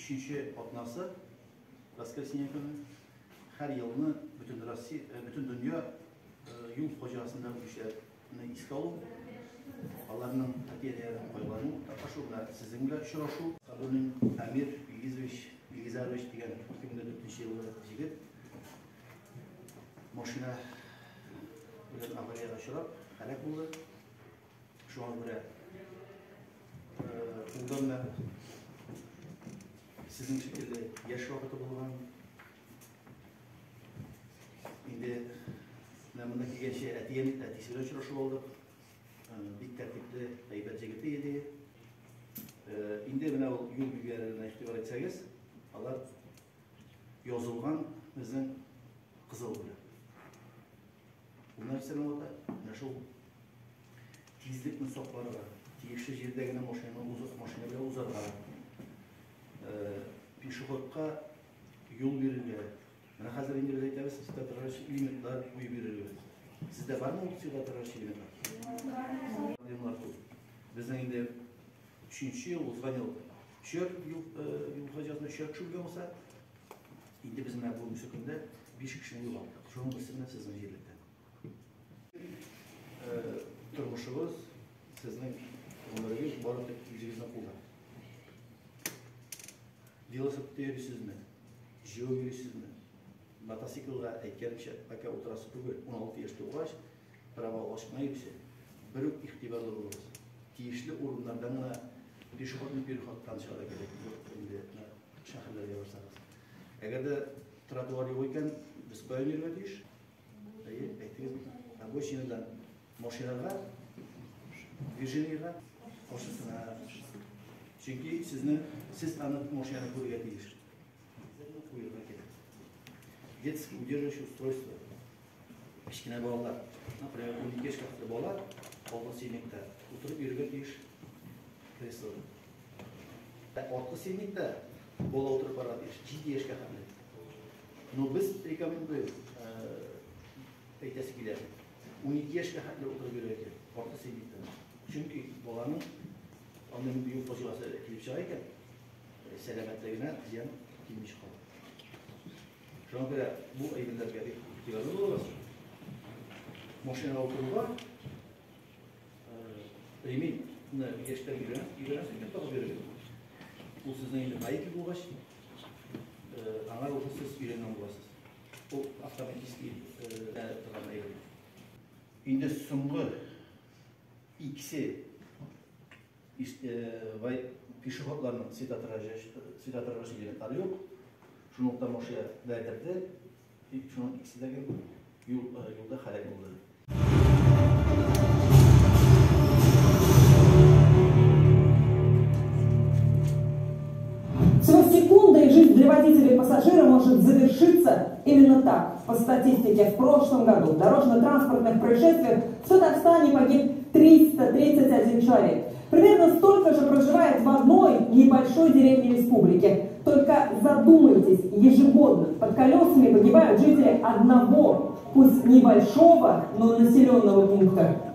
Өченче атнасы, воскресенье көне, һәр елны бөтен Россия, бөтен дөнья юл фаҗигасында үлүчеләрне искә алу, аларның әти-әниләренең кайгыларын уртаклашу, менә сезнең белән очрашу. Сабуллин Амир Илгизович, Илгизарович дигән 2004 елгы җегет машина белән авариягә очрап, һәлак булды. Шуңа күрә улдан да сезнең шикелле яшь вакыты булган. Инде менә монда килгәнче әтием, әтисе белән очрашып алдык. Бик тәртипле, әйбәт җегете иде. Инде менә ул юл билгеләренә игътибар итсәгез, алар язылган безнең кызыл белән. Ул нәрсәне аңлата? Менә шул тизлекне сакларга, тиешле җирдә генә машинаны узып, машина белән узарга, пешеходка юл бирергә. Менә хәзер инде без әйтәбез, светоотражающий элементлар куеп йөрергә. Сездә бармы ул светоотражающий элементлар? Проблемалар күп. Безнең инде өченче ел, узган ел өчәр юл, юл фаҗигасында өчәр кеше үлгән булса, инде без менә бүгенге көндә 5 кешене югалттык. Шуның берсе менә сезнең җирлектә. Тормышыгыз, сезнең гомерегез бары тик үзегезнең кулда. Велосипедта йөрисезме? Җәяү йөрисезме? Мотоциклга әйткәнемчә, пока утырасы түгел, 16 яшь тулгач, права алгач кына йөрисе. Бер үк игътибарлы булыгыз. Тиешле урыннардан гына пешеходный переходтан чыгарга кирәк. Инде шәһәрләргә барсагыз. Әгәр дә тротуар юк икән, без кая йөрергә тиеш? Әйе, әйттегез. Обочинадан машинага, движениега каршысына. Чөнки сезне, сез аны машинаны күрергә тиеш. Куярга кирәк. Детский удерживающее устройство. Кечкенә балалар, например, 12 яшькә кадәр бала алгы сиденьедә утырып йөрергә тиеш креслода. Ә арткы сиденьедә бала утырып барырга тиеш 7 яшькә кадәр. Но без рекомендуем, әйтәсе килә, 12 яшькә хәтле утырып йөрергә кирәк арткы сиденьедә. Чөнки баланың андый мондый юл фаҗигасы килеп чыга икән, сәламәтлегенә зыян килмичә кала. Шуңа күрә бу әйберләргә бик игътибарлы булыгыз. Машинага утыруга ремень яшьтән өйрәнәсез икән, тагып йөрегез. Ул сезнең инде водитель булгач, аңар уже сез өйрәнгән буласыз. Ул автоматически торган әйбер. Инде соңгы икесе пешеходларның светоотражающий элементлары юк. Шунлыктан машина бәрдерде. Шуның икесе дә юлда һәлак булды. Всего секунда, и жизнь для водителя и пассажира может завершиться именно так. По статистике, в прошлом году в дорожно-транспортных происшествиях в Татарстане погиб 331 человек. Примерно столько же проживает в одной небольшой деревне республики. Только задумайтесь, ежегодно под колесами погибают жители одного, пусть небольшого, но населенного пункта.